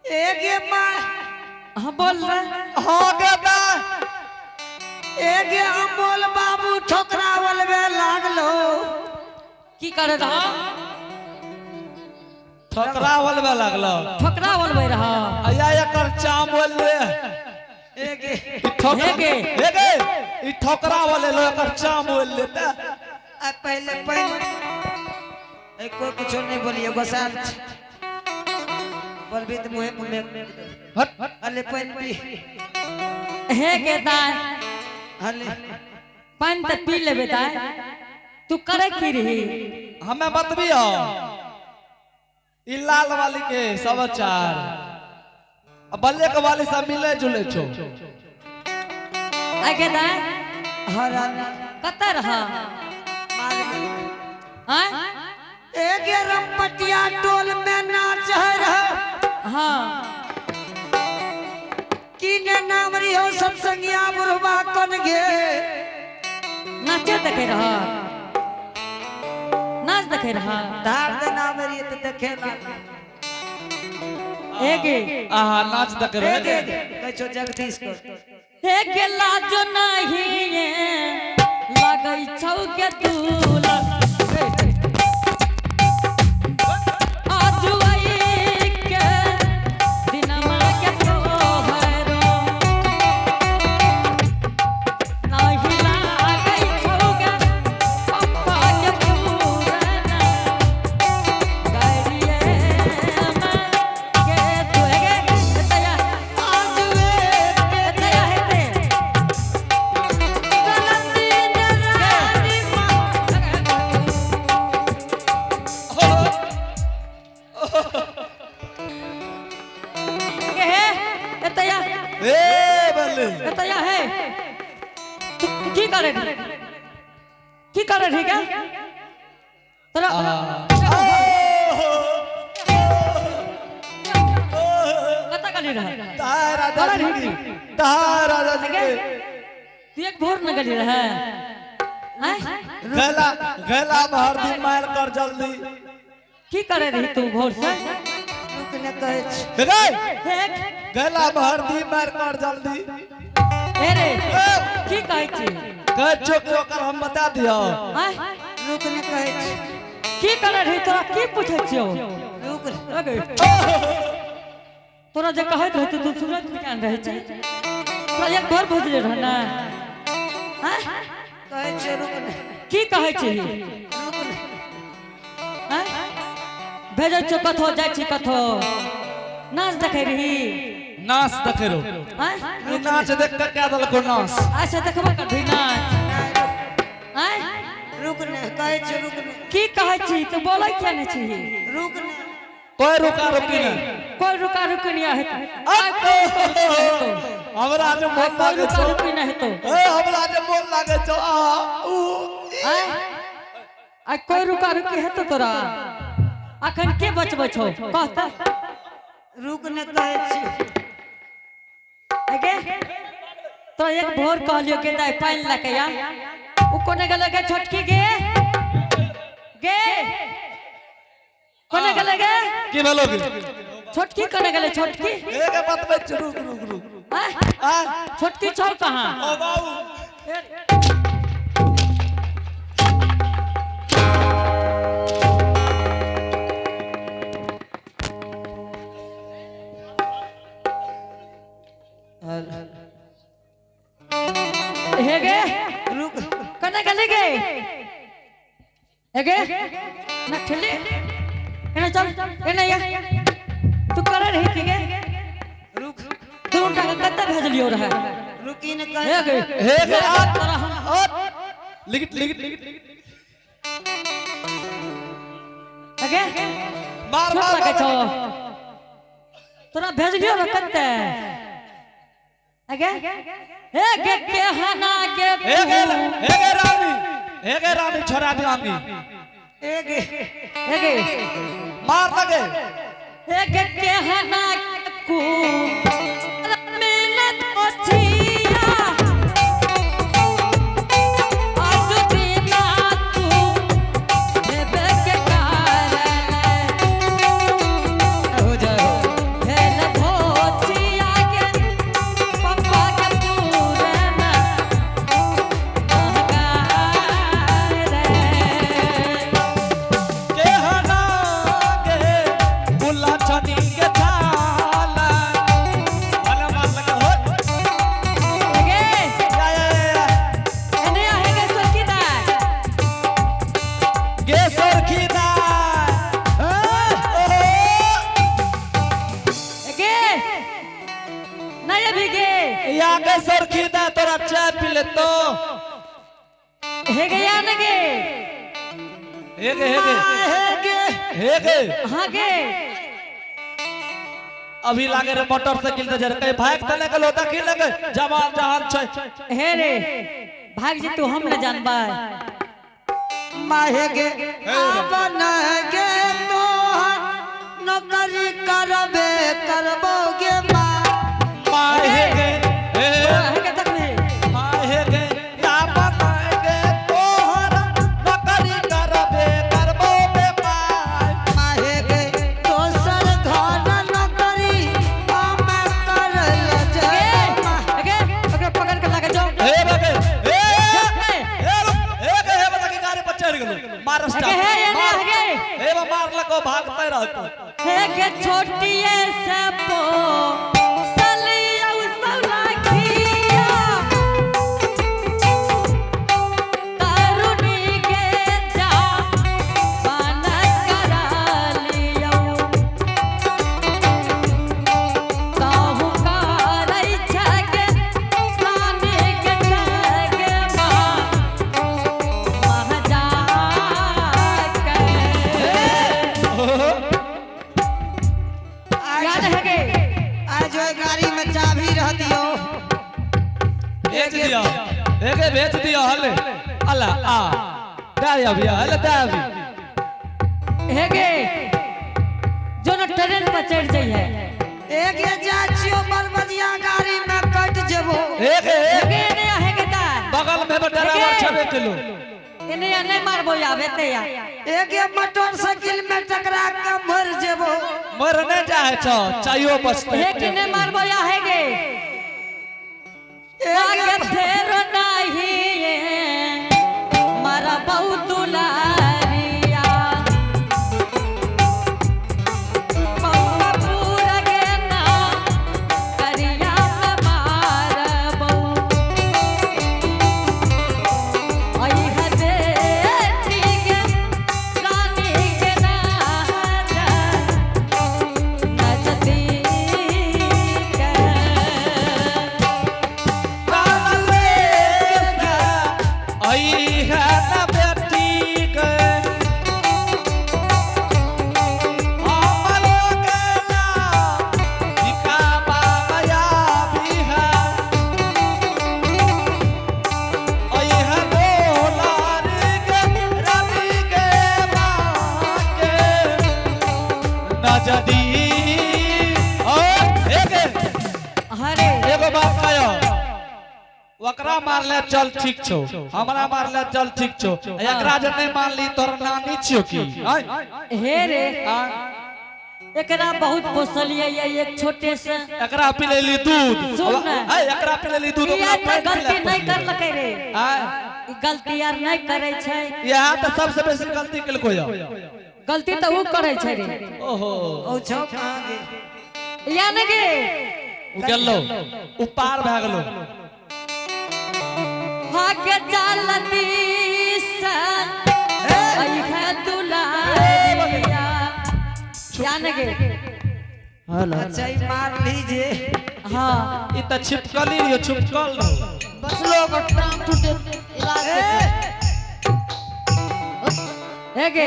एगे माँ। हाँ, बोल रे। हाँ गे दाय। एगे अमोल बाबू ठोकरा बोलबे लागलो। की करे रहा? ठोकरा बोलबे लागलो। ठोकरा बोलबे रहा। अया एकर चाम बोल रे। एगे। ई ठोकरा। हे गे। हे गे, ई ठोकरा बोले लो, एकर चाम बोल ले ते। आ पहले पहले ए कोई कुछो नहीं बोलिए, गोसाल बोलबी तो मुहे में। हट। अले पानी पी। हे गे दाय। हले। पानी तो पी लेबे दाय, तू करे की रही? हमें बतबियो ई लाल वाली के समाचार, अब बल्ले के वाली सब मिले जुले छो। आगे दाय। हरा। कत रहा? माल। आय? एगे रमपटिया टोल में नाच है रहा। हाँ। की ने नाम रियो सत्संगिया बुढ़वा कन गे। नाचे देखे रहा, नाच देखे रहा। धार दे नाम रियो तो देखे ना। एगे। आहा, नाच देख रहे। एगे कहै जगदीश को। हे गे लाजो नहीं लगै छौ के तूला आजुआई के दिनमा के तोहरो नहीं लागै छौ गे पप्पा के पूरना गाड़िए में के तू गे एतया। आजुए। एतया हेते। गलती ने रानी माँ। के हे एतया। ए बल्ले। एतया हे, तू की करे रही? की करे रही गे तोरा? कत गली रहे? तारा राजा जी की, तारा राजा जी के। तू एक भोर न गली रहे आय? गला गला भर दी, मार कर जल्दी। की करे रही तू भोर से? रुक ने कहै छी। रे। हे। गला भर दी, मार कर जल्दी। हे रे। ए, की कहै छी? कह छो कि ओकर हम बता दियो। आय? रुक ने कहै छी। की करे रही? तोरा की पूछै छियौ? रुक। अगे तोरा जे कहैत रहै तू सुनैत किया नहि रहै छी? तोरा एक भोर भुजले रह ने आय? कहै छी रुक ने। की कहै छी? रुक ने। आय? भेजै छियौ कथो, जाइ छी कथो, नाच देखै रही? नाच देखे रो। आय? ई नाच देख के क्या दलको नाच। अच्छा, देखबो करभी नाच? नहि, रुक। आय? रुक ने कहै छी, रुक ने। की कहै छी? तू बोलै किया नहि छी? रुक ने। कोई रुका रुकी नहीं। कोई रुका रुकी नहीं हेतौ आइ, कोई रुका रुकी नहि हेतौ। हमरा जे आइ मोन कोई लागे रुका छौ। रुकी नहि हेतौ। ए, हमरा जे मोन लागे छौ, आ ऊ ई। आय, आइ कोई रुका रुकी हेतौ तोरा? अखन के बचबै छौ, कह तऽ। रुक ने कहै छी। आगे तोरा एक भोर कहलियो के दाइ पानि लऽ के आ, उ कोने गेलै गे? छोटकी गे, गे कोने गेलै गे? की भेलो की? छोटकी कोने गेलै छोटकी? एक बतबै छी, रुक रुक रुक। आय? आ। छोटकी छौ कहाँ? ओ बाबू। हे गे। रुक। कने गेलै गे? हे गे ना ठेली, एने चल, एने या। तू करे रही की गे? रुक। दुनू टाका कते भेजलियो रहे? रुकी ने हे कहै। गे। हे गे, आ। तोरा हम आ लिखित लिखित लिखित। हे गे। मार। चुप मार। लगे छौ। मार। तोरा भेजलियो रहे कते? अगे हे गे के हना गे। हे गे, हे गे रानी, हे गे रानी, छोड़ा दे आंगी। एगे। हे गे। मार लगे। हे गे के हना कु मिलत ओछिया आज दिना तू हेबे के कारण हो जाओ। भेल। अभी गे या के सरखी दे तोरा चाय पी ले तो हे गे या न गे हे गे हे गे हे गे हे गे हाँ गे अभी लागे रे मोटरसाइकिल ते जरे कहीं भाग तने गेलो देखी लगे जवान जहान छै हे रे भाग जी तू हम न जानबा माहे गे आवन गे तोहर नौकरी करबे करबोगे माँ माहे गे हे हे गे तक नहीं माहे गे यापन गे तोहर नौकरी करबे करबो बे माय माहे गे दोसर घर नौकरी हम करल गे जय गे ओकरा पकड़ के लाके जाओ हे बगे हे हे हे रुक हे गे हे बगे गाड़ी पर चढ़ गेलो मार हे हे ये नहीं हे गे हे बा मार लको भागते रहतो हे गे छोटिए से पो सलिया उसलाखिया तरुणी के जा पान करा लियो काहू कारై छगे प्राणी के छगे मां महजा के याद है गे आज ओइ गाड़ी में चाबी रह दियो भेज दियो हे गे भेज दियो हले अल्लाह आ दे अभी हले दे अभी हे गे जो न ट्रेन पर चढ़ जाइ है एक जा छियो बलबजिया गाड़ी में कट जेबो हे गे हे गे ने हे गे ता बगल में ड्राइवर छबे किलो एने या नहीं मारबो आवे ते या एक मोटरसाइकिल में टकरा के मर जेबो मर नहीं जाए छो चाहियो बचते हे के नहीं मारबो या हे गे आगे फेरो नहीं मारा बहुत दुलारिया पौवा पूरा गे ना करिया मारबो आई है बेटी के रानी के नाच नचती के आई है ना बेटी के हमरो गेला दिखा बाबा भी है आई है लोलार के रानी के माँ के नजदी और एक हरे एगो बात कहो ओकरा मारले चल ठीक छौ हमरा मारले चल ठीक छौ आ एकरा जे नहीं मारली तोर नानी छियो की आय हे रे आय एकरा बहुत पोसलिए ये एक छोटे से एकरा पी लेली दूध सुन ना। आय एकरा पी लेली दूध ई ओकरा यार पानि गलती पिला नहीं करलकै रे आय ई गलती यार नहीं करै छै यहाँ तऽ सबसे बेसी गलती केलको यऽ गलती तऽ ऊ करै छै रे ओहो ओ छौ कहाँ गे या ने गे उ गेलो उ पार भए गेलो भाग्य चलती से आई है दुलारिया या ने गे अच्छा ई मार लीजिए हाँ ई तऽ छिपकली रहियो छिपकल रहो बचलो ओकर टांग टूटे इलाज ए हे गे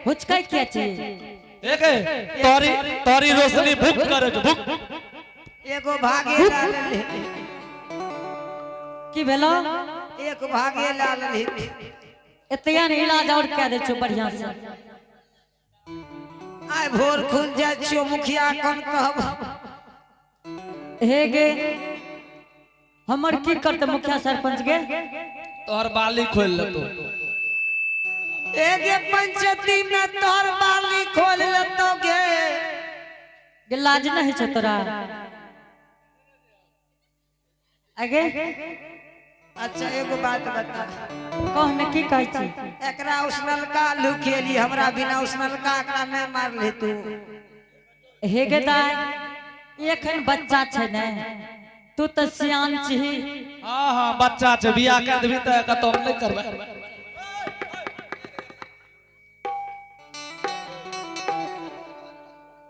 हुचकै किया छी एक तोरी तोरी रोशनी भुक करे छौ, भुक एगो भागे लाल की भेलो एक भागे लाल एतया ने इलाज और कए दै छौ बढ़िया से आइ भोर खुल जाइ छियो मुखिया कन कहब हे गे हमर की करते मुखिया सरपंच गे तोहर बाली खोल लेतो एगे पंचायती में तोहर बाली खोल लेतो गे गे लाज नहीं छौ तोरा आगे अच्छा एगो बात बता कह ने की कहै छी एकरा उसनलका आलू खेली हमरा बिना उसनलका एकरा नहीं मार ले तू हे गे दाय ई एखन बच्चा छै ने तू तऽ सियान छही हाँ हाँ बच्चा छै बियाह कर देबही तऽ कतौ हम नहि करबै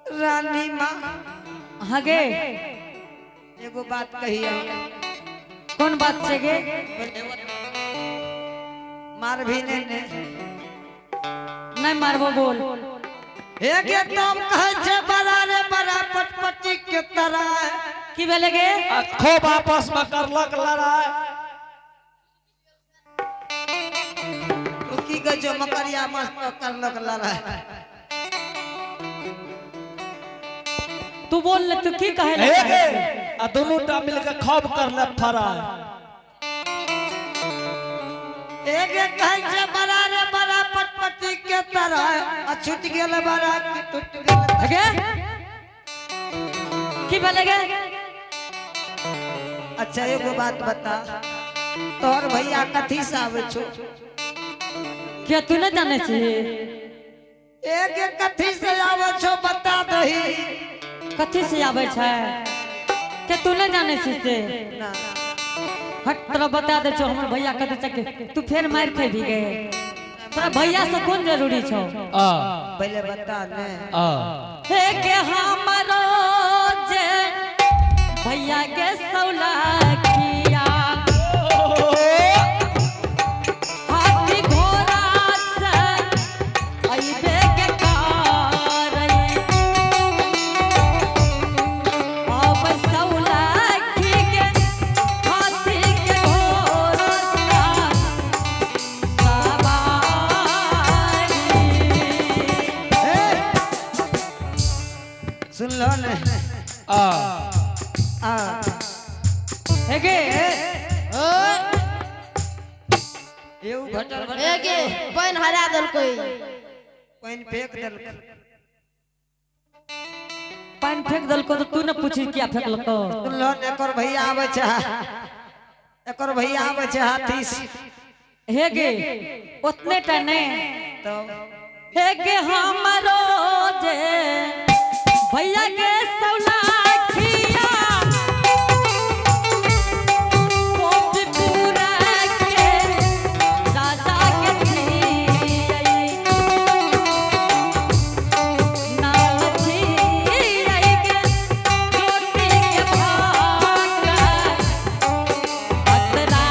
रानी माँ हाँ गे एगो बात कहिए। कोन बात छै गे? मार भी नहीं ने। नहीं मारबो बोल। एक तब कहै छै बड़ा रे बड़ा पटपटी के तरह। की भेलै गे? खूब आपस में करलक लड़ाई। ओ की कहै छै मकरिया मस्त करलक लड़ाई। तू बोल ले, तू की कहै ले? आ दोनों टा मिलके खूब करले फराई। एक कहै छै बड़ा रे बड़ा पटपटी के तरह आ छूट गेल बड़ा की टूट गेल। गे की भेलै गे? अच्छा एगो बात बता, तोहर भैया कथी से आबै छौ? किया तू नहीं जानै छी? एक कथी से आबै छौ बता दही। कथी से आबै छै के तू नहीं जानै छी से? ना। हट तोरा बता दे छौ हमर भैया कथी से। तू फेर मारि खेबी गे। तोरा भैया से कोन जरूरी छौ? पहले बता ने। हे के हमरो जे भैया के सौलाखिया हाथी घोड़ा से अइबे के कारई। अब सौलाखी के हाथी के घोड़ा सवारी। सुन लो ने। आ आ हे गे एगो घटल ए गे पानि हरा देलकै। पानि फेंक देलकै। पानि फेंक देलको तो तू न पूछी किया फेंकलको। सुन लो ने, एकर भैया आबै छै, एकर भैया आबै छै हाथी से। हे गे उतने टा नहीं। तब हे गे हमरो जे भैया के सौलाखिया पूरा के राजा के छियै। नाम छियै के ज्योति के भागा अतरा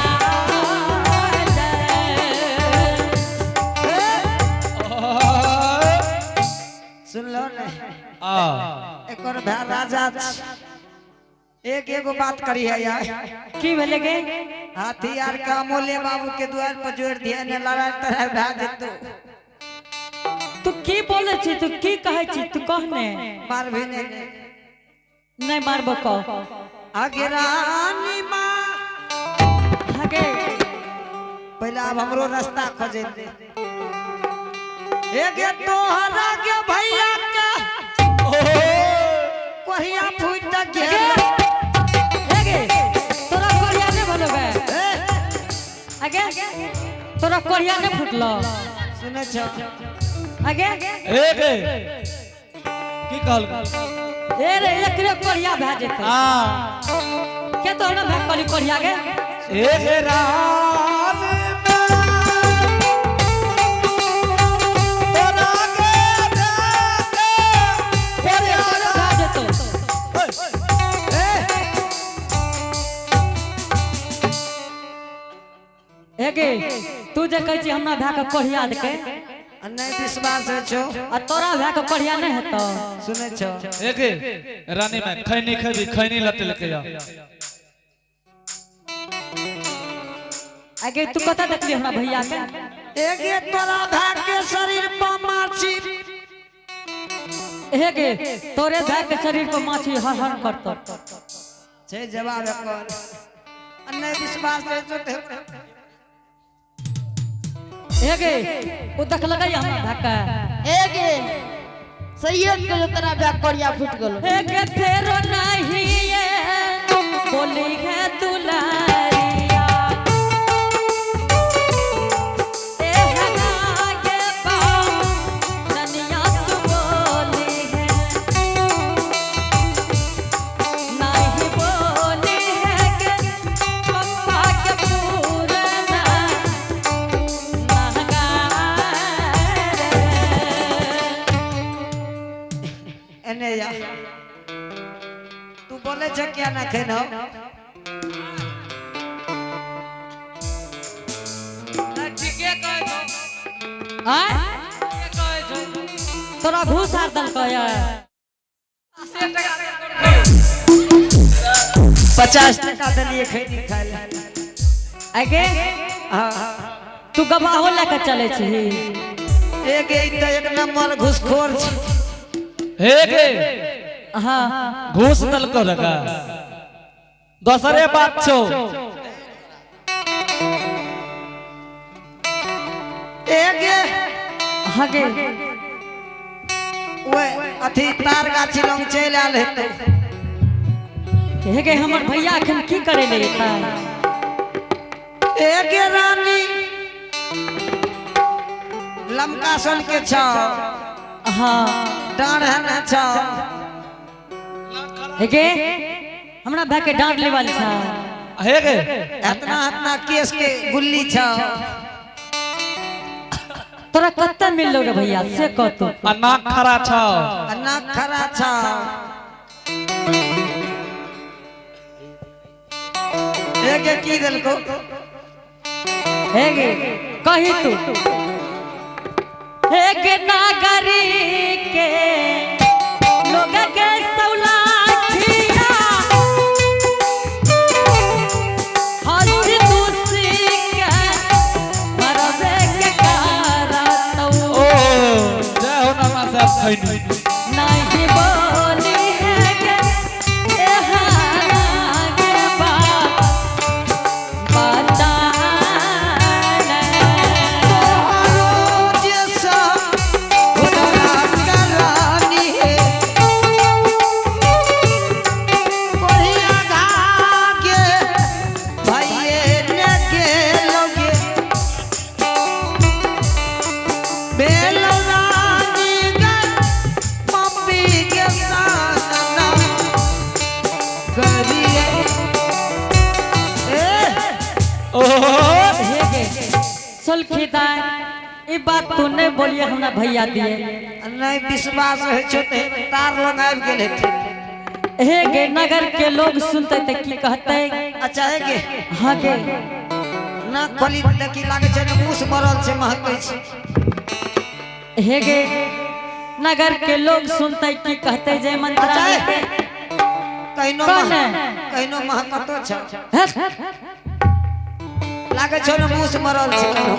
सुन लो ने। आ एकर भाय राजा छै। एक एगो बात करी है यार। की भेलै गे? हाथी आर के अमोले बाबू के द्वार पर जोड़ दिया ने, लड़ाई तड़ाई भए जेतौ। तू की बोलै छी, तू की कहै छी, तू कह ने। मार भी नहीं। नहीं मारबो कह। आगे रानी माँ। आगे। पहले अब हमरो रास्ता खोजे दे। एक तोहरा के भैया के कोहिया फूट गेल। आगे तोरा कोरिया नहीं भलो बे। आगे तोरा कोरिया नहीं फूटलो। सुने छो? आगे ए गे की कहल? ए रे एकरे कोरिया भए जेतै। आ के तोरा भाग करी कोरिया गे? ए गे रानी तोरा के तोरा भए जेतौ। ए गे तू जे कहै छी हमरा भाय के कोरिया देके आ नहीं विश्वास है छो? आ तोरा भाय के कोरिया नहीं हेतौ। सुने छो? ए गे रानी में खैनी खेबी, खैनी लते लेके जा। आगे तू कतऽ देखली हमरा भैया के? एक तोरा भाय के शरीर पर माछी। हे गे तोरे भाय के शरीर पर माछी हर हर करतौ। छै जवाब एकर। आ नहीं विश्वास है छो ते हे गे ओ देखलकै हमरा भाय के? ए गे सही गेलो, तोरा भाय कोरिया फूट गेलो। हे गे फेरो नहीं ये बोली है दुलारिया। ए हना के पाँव ननिया तू बोली है नहीं बोली है के पप्पा के पूरना महंगा रे। एने या। बोले छो क्या ना खेनो ठीके कहै छौ। आय ठीके कहै छौ। तोरा घूस आर देलकै ये? 80 टका देलकै। 50 टका देलिए खैनी खाय ले। आगे हाँ तू गवाहो लए के चलै छही एक एक तऽ एक नंबर घुसखोर छै। हे गे हाँ घूस देलको रगा दोसरे बात छौ एक हाँ गे ओए अथी तार गाछी लग चलि आयल हेतै। हे गे हमर भैया अखन की करे ले एता एक रानी लमका सन के छौ हाँ डाँढ़ है ना छौ। हे गे हमरा भाई के डांट लेवल छा हे गे एतना एतना केस के गुल्ली छौ। तोरा कत्ते मिललो रे भैया से कह तू आ नाक खरा छौ आ नाक खरा छौ। एक की देलको हे गे कही तू हे गे नागरी के लोग के सौलाखिया हंसी खुशी के मरबे के कारतौ ओ जय हो नाना साहब खैनी नहीं बोली है के एहाँ के बात बताना। तोहरो जैसा खुदा का रानी है। कोढ़िया घाके भइये ने गेलौगे। बेलो रानी गे, मम्मी के साना करिए। ए, ओ हे गे सुलखी दाई ई बात तू नहीं बोलिए हमरा भैया दिए नहीं विश्वास होइ छौ तऽ तार लग आबि गेल हेतै। हे गे नगर के लोग सुनते ते की कहते अच्छा है गे हाँ गे नाक खोली तऽ देखी लागै छै ने मूस मरल छै महकै छै। हे गे नगर के लोग सुनते की कहते जय मंत्रा अच्छा है कहिनो कौन है? कहिनो महकतो छौ। हट, लागै छौ ने मूस मरल छै कहिनो।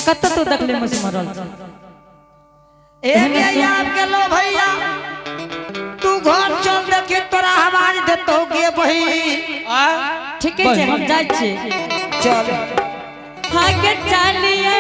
कत्ते तू देखले मुझ मरल छै? ए गे आबि गेलो भैया तू घर चल देखी तोरा आवाज देतौ गे बहिन। आ ठीके छै हम जाइ छियै चल हाँ गे चलिए